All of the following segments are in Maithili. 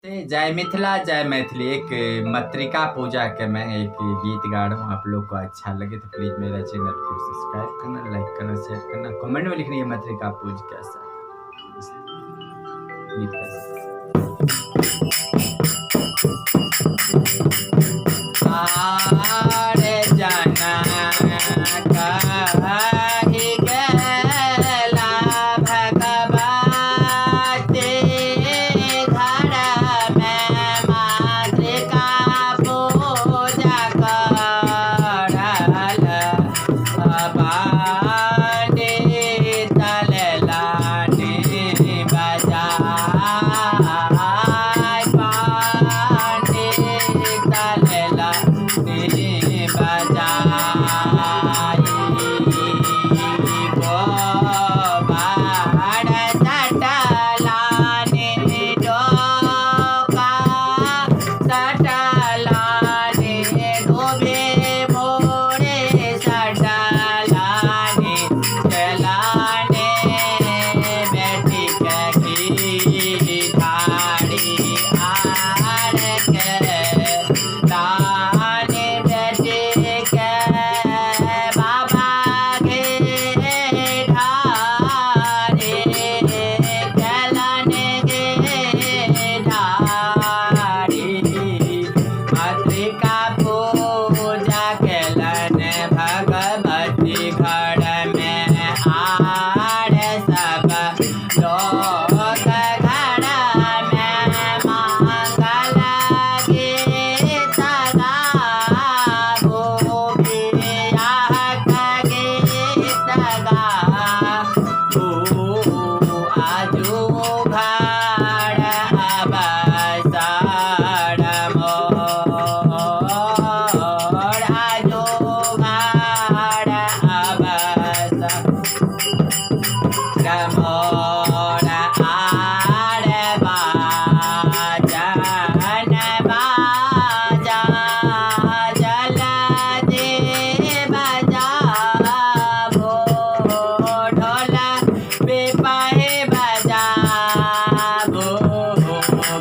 जय मिथिला जय मैथिली। एक मातृका पूजा के मैं एक गीत गा रहा हूँ, आप लोग को अच्छा लगे तो प्लीज मेरा चैनल को सब्सक्राइब करना, लाइक करना, शेयर करना, कमेंट में लिखना ये मातृका पूज कैसा गीत कैसा। आरे जाना कही गेला भगवती घर में मातृका पूजा करल पंडित लेलानी बजाय, पंडित लेलानी बजाय, गोबर सटलानी डोका सटलानी डूबे मोरे सटलानी चलाने बेटी के घी ढारी आर के लाने बेटी के बाबा घे ढारे केलाने गे ढारी मातृका पूजा केलन भगवती घर में आर सब लोग घर में मंगल गीत गाबो, बियाह के गीत गाबो, आजू घर अवसर मोर, आजू घर अवसर मोर, आर बाजन बाजा जल दे बजाबो, ढोल बिपहे बजाबो,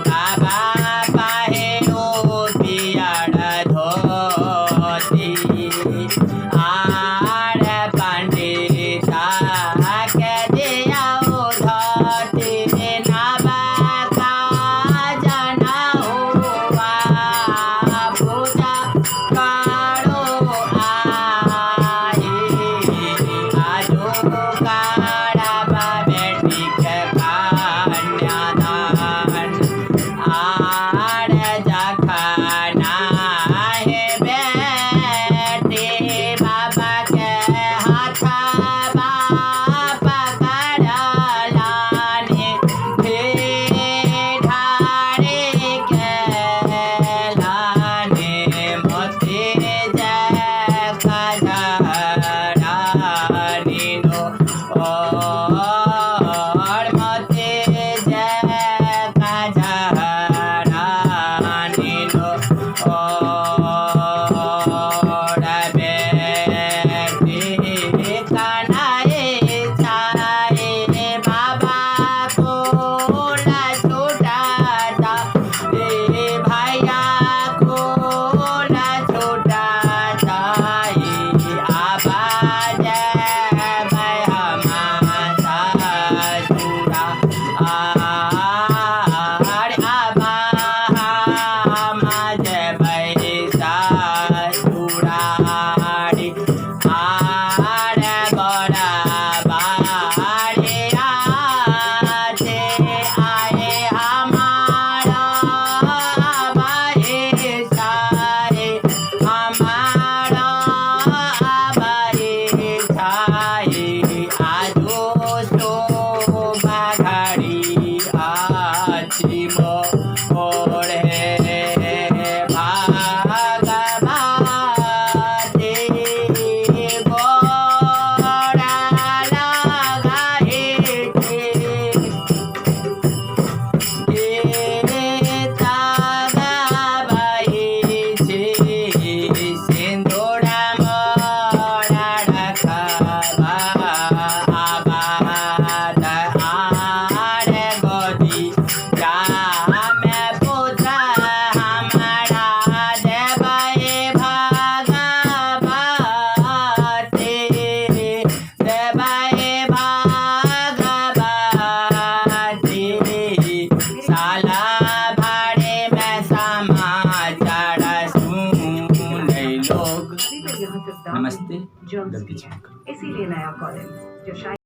बाबा पहिरो पियर धोती, आर पंडित के दियौ धोती, नवका जनौआ पूजा करो आई, आजू करब बेटी के कन्यादान, आर जखन हे बेटी बाबा के हाथवा पकड़लानी ढारी के लानी मोती जय रानी नो और मोती जय रानी। जर्म्स गलती भी हैं। क्षमा करो। इसीलिए नया कॉलिन जो शायद